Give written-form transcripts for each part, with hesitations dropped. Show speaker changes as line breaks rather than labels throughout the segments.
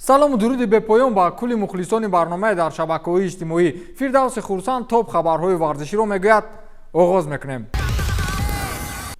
Салому дуруди бепоён ба кулли мухлисони барномаи дар шабакаҳои иҷтимоӣ. Фирдавси Хурсанд топ хабарҳои варзиширо мегӯяд. Оғоз мекунем.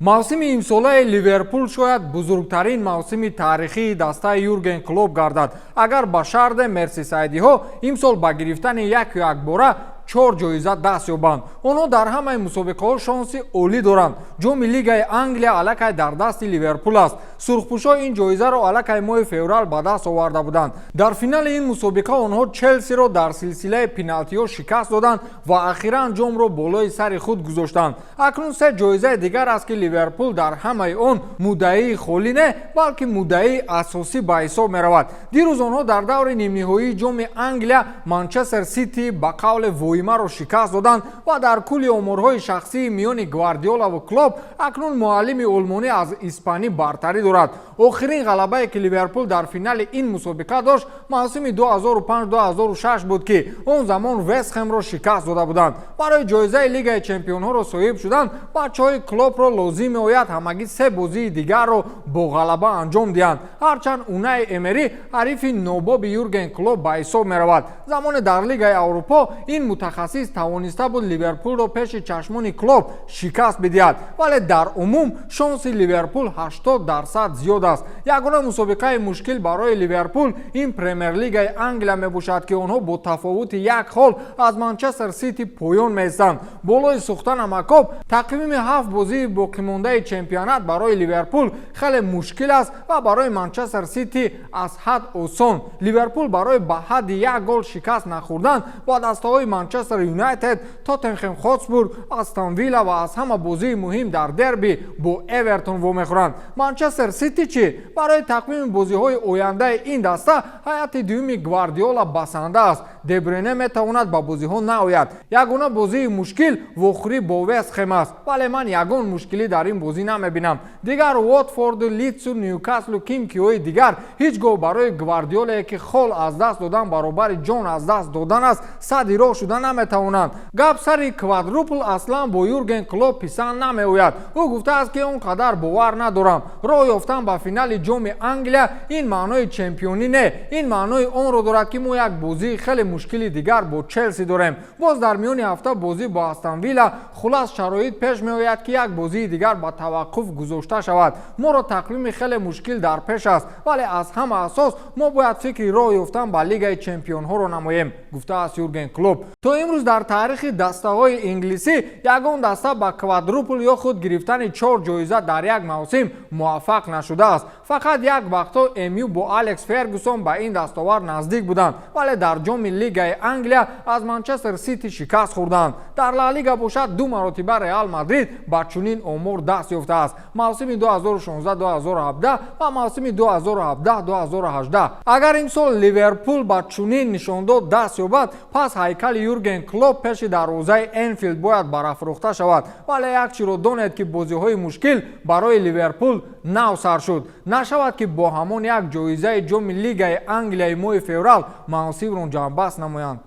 Мавсими имсолаи Ливерпул шояд бузургтарин мавсими таърихии дастаи Юрген Клоп гардад, агар ба шарте мерсисайдиҳо имсол ба гирифтани яку якбора чор ҷоиза даст ёбанд. Онҳо дар ҳамаи мусобиқаҳо шонси олӣ доранд. Ҷоми Лигаи Англия аллакай дар дасти Ливерпул аст. Сурхпӯшҳо ин ҷоизаро аллакай моҳи феврал ба даст оварда буданд. Дар финали ин мусобиқа онҳо Челсиро дар силсилаи пеналти ҳо шикаст доданд ва ахиран ҷомро болои сари худ гузоштанд. Акнун се ҷоизаи дигар аст, ки Ливерпул дар ҳамаи он муддаии холӣ не, балки муддаии асосӣ ба ҳисоб меравад. Дирӯз онҳо дар даври нимниҳоии Ҷоми Англия Манчестер Сити ба қавле воимаро шикаст доданд ва дар кулли оморҳои шахсии миёни Гвардиолаву Клоп акнун муаллими олмонӣ аз испанӣ бартарӣ дорад. Охирин ғалабае, ки Ливерпул дар финали ин мусобиқа дошт, мавсими 2005-2006 буд, ки он замон Вестхемро шикаст дода буданд. Барои ҷоизаи Лигаи чемпионҳоро соҳиб шудан бачаҳои Клопро лозим меояд ҳамагӣ се бозии дигарро бо ғалаба анҷом диҳанд. Ҳарчанд Унаи Эмери ҳарифи нобоби Юрген Клоп ба ҳисоб меравад. Замоне дар Лигаи Аврупо ин мутахассис тавониста буд Ливерпулро пеши чашмони Клоп шикаст бидиҳад, вале дар умум шонси Ливерпул 80% зиёд аст. Ягона мусобиқаи мушкил барои Ливерпул ин Премер-лигаи Англия мебошад, ки онҳо бо тафовути як хол аз Манчестер Сити поён меистанд. Болои сӯхта намакоб, тақвими ҳафт бозии боқимондаи чемпионат барои Ливерпул хеле мушкил аст ва барои Манчестер Сити аз ҳад осон. Ливерпул барои ба ҳадди як гол шикаст нахӯрдан ба дастаҳои Манчестер Юнайтед, Тоттенхем Хотспур, Астон Вилла ва аз ҳама бозии муҳим дар дерби бо Эвертон вомехӯранд. Манчестер Сити чӣ? Барои тақвими бозиҳои ояндаи ин даста ҳайати дуюми Гвардиола басанда аст. Дебрюне метавонад ба бозиҳо наояд. Ягона бозии мушкил вохӯрӣ бо Вестхем аст, вале ман ягон мушкилӣ дар ин бозӣ намебинам. Дигар Уотфорду, Лидсу, Ньюкаслу, ким-киҳои дигар ҳеҷ гоҳ барои Гвардиолае, ки хол аз даст додан баробари ҷон аз даст додан аст, садди роҳ шуда наметавонанд. Гап сари квадрупл аслан бо Юрген Клоп писанд намеояд. Ӯ гуфтааст, ки он қадар бовар надорам. Роҳ ёфтан ба финали Ҷоми Англия ин маънои чемпионӣ не, ин маънои онро дорад, ки мо як бозии хеле мушкили дигар бо Челси дорем. Боз дар миёни ҳафта бозӣ бо Астон Вилла. Хулас, шароит пеш меояд, ки як бозии дигар ба таваққуф гузошта шавад. Моро тақвими хеле мушкил дар пеш аст, вале аз ҳама асос мо бояд фикри роҳ ёфтан ба Лигаи чемпионҳоро намоем, гуфтааст Юрген Клоп. То имрӯз дар таърихи дастаҳои инглисӣ ягон даста ба квадрупл ё худ гирифтани чор ҷоиза дар як мавсим муваффақ нашудааст. Фақат як вақтҳо МЮ бо Алекс Фергюсон ба ин дастовард наздик буданд, вале дар Ҷоми Лигаи Англия аз Манчестер Сити шикаст хӯрданд. Дар Ла Лига бошад, ду маротиба Реал Мадрид ба чунин омор даст ёфтааст: мавсими 2016-2017 ва мавсими 2017-2018. Агар имсол Ливерпул ба чунин нишондод даст ёбад, пас ҳайкали Юрген Клоп пеши дарвозаи Энфилд бояд барафрӯхта шавад. Вале як чиро донед, ки бозиҳои мушкил барои Ливерпул нав сар шуд. Нашавад, ки бо ҳамон як ҷоизаи Ҷоми Лигаи Англияи моҳи феврал мавсимро ҷамъбаст намоянд.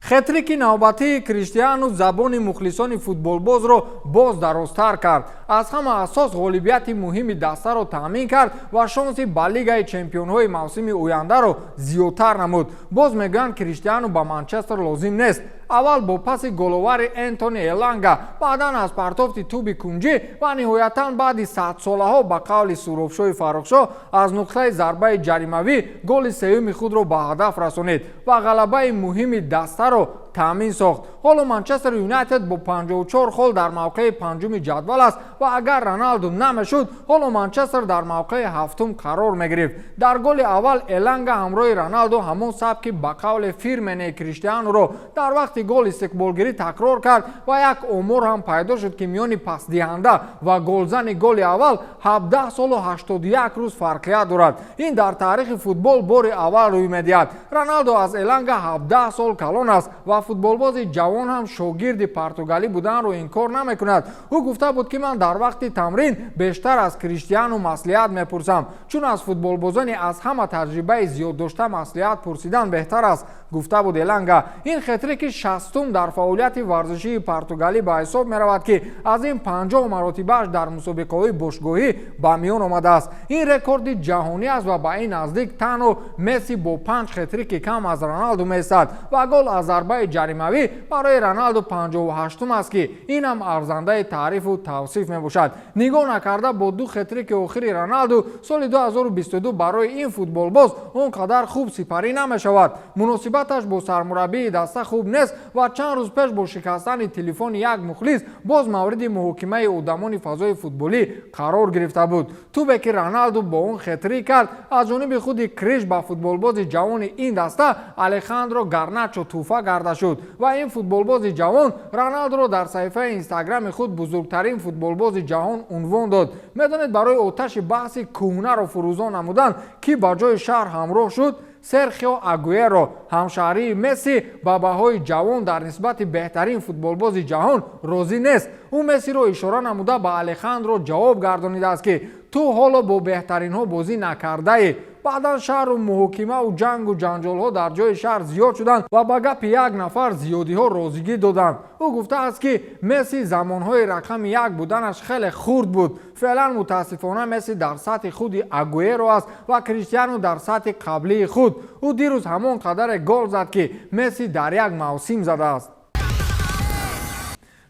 Хетрики навбатии Криштиану забони мухлисони футболбозро боз дарозтар кард. Аз ҳама асос ғолибияти муҳими дастаро таъмин кард ва шонси ба Лигаи чемпионҳои мавсими ояндаро зиёдтар намуд. Боз мегӯянд, Криштиану ба Манчестер лозим нест. Аввал бо паси головари Энтони Эланга, баъдан аз партофти туби кунҷӣ ва ниҳоятан баъди садсолаҳо, ба қавли Суробшоҳи Фаррухшоҳ, аз нуқтаи зарбаи ҷаримавӣ голи сеюми худро ба ҳадаф расонид ва ғалабаи муҳими дастаро таъмин сохт. Ҳоло Манчестер Юнайтед бо 54 хол дар мавқеи панҷуми ҷадвал аст ва агар Роналду намешуд, ҳоло Манчестер дар мавқеи ҳафтум қарор мегирифт. Дар голи аввал Эланга ҳамроҳи Роналду ҳамон сабки ба қавли фирменный Криштиануро дар вақти гол истиқболгирӣ такрор кард ва як омор ҳам пайдо шуд, ки миёни пасдиҳанда ва голзани голи аввал 17 солу 81 рӯз фарқият дорад. Ин дар таърихи футбол бори аввал рӯй медиҳад. Роналдо аз Эланга 17 сол калон аст ва Ва футболбози ҷавон ҳам шогирди португалӣ буданро инкор намекунад. Ӯ гуфта буд, ки ман дар вақти тамрин бештар аз Криштиану маслиҳат мепурсам, чун аз футболбозони аз ҳама таҷрибаи зиёд дошта маслиҳат пурсидан беҳтар аст, гуфта буд Эланга. Ин хетрики 60-ум дар фаъолияти варзишии португалӣ ба ҳисоб меравад, ки аз ин 50 маротибааш дар мусобиқаҳои бошгоҳӣ ба миён омадааст. Ин рекорди ҷаҳонӣ аст ва ба ин наздик танҳо Месси бо панҷ хетрики кам аз Роналду меистад. Ва гол аз зарбаи ҷаримавӣ барои Роналду 58-ум аст, ки ин ҳам арзандаи таърифу тавсиф мебошад. Нигоҳ накарда бо ду хетрики охири Роналду, соли 2022 барои ин футболбоз он қадар хуб сипарӣ намешавад. Муносибаташ бо сармураббии даста хуб нест ва чанд рӯз пеш бо шикастани телефони як мухлис боз мавриди муҳокимаи одамони фазои футболӣ қарор гирифта буд. Тӯбе, ки Роналду бо он хетрик кард, аз ҷониби худи Криш ба футболбози ҷавони ин даста Алехандро Гарначо тӯҳфа карда шуд. Ва ин футболбози ҷавон Роналдуро дар саҳифаи Инстаграми худ бузургтарин футболбози ҷаҳон унвон дод. Медонед, барои оташи баҳси кӯҳнаро фурӯзон намудан, ки ба ҷои шаҳр ҳамроҳ шуд? Серхио Агуэро, ҳамшаҳрии Месси, ба баҳои ҷавон дар нисбати беҳтарин футболбози ҷаҳон розӣ нест. Ӯ Мессиро ишора намуда, ба Алехандро ҷавоб гардонидааст, ки ту ҳоло бо беҳтаринҳо бозӣ накардаӣ. Баъдан шаҳру муҳокимаву ҷангу ҷанҷолҳо дар ҷои шаҳр зиёд шуданд ва ба гапи як нафар зиёдиҳо розигӣ доданд. Ӯ гуфтааст, ки Месси замонҳои рақами як буданаш хеле хурд буд. Феълан, мутаассифона, Месси дар сатҳи худи Агуэро аст ва Криштиану дар сатҳи қаблии худ. Ӯ дирӯз ҳамон қадаре гол зад, ки Месси дар як мавсим задааст.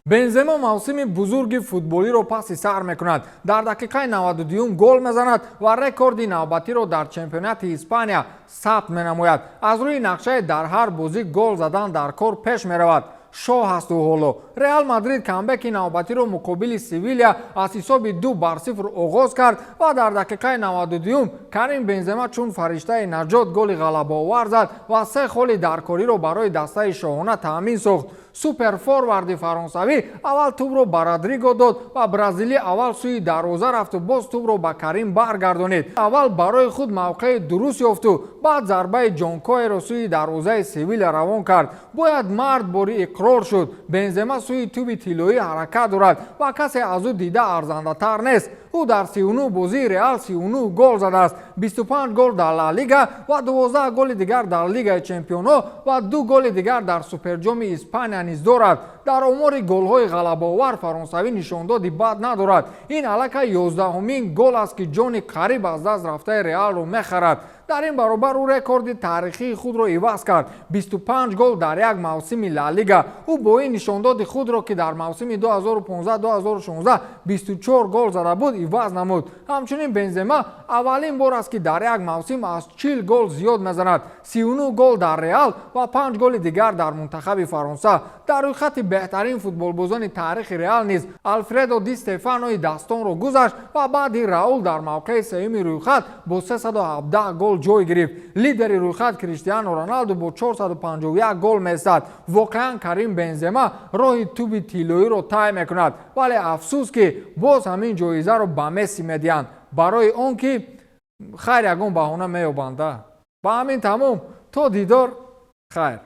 Бензема мавсими бузурги футболиро паси сар мекунад. Дар дақиқаи 92 гол мезанад ва рекорди навбатиро дар чемпионати Испания сабт менамояд. Аз рӯи нақшаи дар ҳар бозӣ гол задан дар кор пеш меравад. Шоҳ аст ӯ ҳоло. Реал Мадрид камбеки навбатиро муқобили Севилия аз ҳисоби 2-0 оғоз кард ва дар дақиқаи 92 Карим Бензема чун фариштаи наҷот голи ғалабаовар зад ва се холи даркориро барои дастаи шоҳона таъмин сохт. Суперфорварди фаронсавӣ аввал тӯбро ба Родриго дод ва бразилӣ аввал сӯи дарвоза рафту боз тӯбро ба Карим баргардонид. Аввал барои худ мавқеи дуруст ёфту баъд зарбаи ҷонкоеро сӯи дарвозаи Севилия равон кард. Бояд мард бори иқрор шуд: Бензема сӯи тӯби тиллоӣ ҳаракат дорад ва касе аз ӯ дида арзандатар нест. Ӯ дар 39 бозии Реал 39 гол задааст: 25 гол дар Ла Лига ва 12 голи дигар дар Лигаи чемпионҳо ва ду голи дигар дар Суперҷоми Испания низ дорад. Дар омори голҳои ғалабаовар фаронсавӣ нишондоди бад надорад. Ин аллакай 11-умин гол аст, ки ҷони қариб аз даст рафтаи Реалро мехарад. Дар ин баробар ӯ рекорди таърихии худро иваз кард: 25 гол дар як мавсими Ла Лига. Ӯ бо ин нишондоди худро, ки дар мавсими 2015-2016 24 гол зада буд, иваз намуд. Ҳамчунин Бензема аввалин бор аст, ки дар як мавсим аз 40 гол зиёд мезанад: 39 гол дар Реал ва панҷ голи дигар дар мунтахаби Фаронса. Дар рӯйхати беҳтарин футболбозони таърихи Реал низ Алфредо Ди Стефанои дастонро гузашт ва баъди Раул дар мавқеи сеюми рӯйхат бо 317 гол ҷой гирифт. Лидери рӯйхат Криштиану Роналду бо 451 гол меистад. Воқеан, Карим Бензема роҳи тӯби тиллоиро тай мекунад, вале афсӯс, ки боз ҳамин ҷоизаро ба Месси медиҳанд, барои он ки хайр, ягон баҳона меёбанда. Ба ҳамин тамом, то дидор, хайр.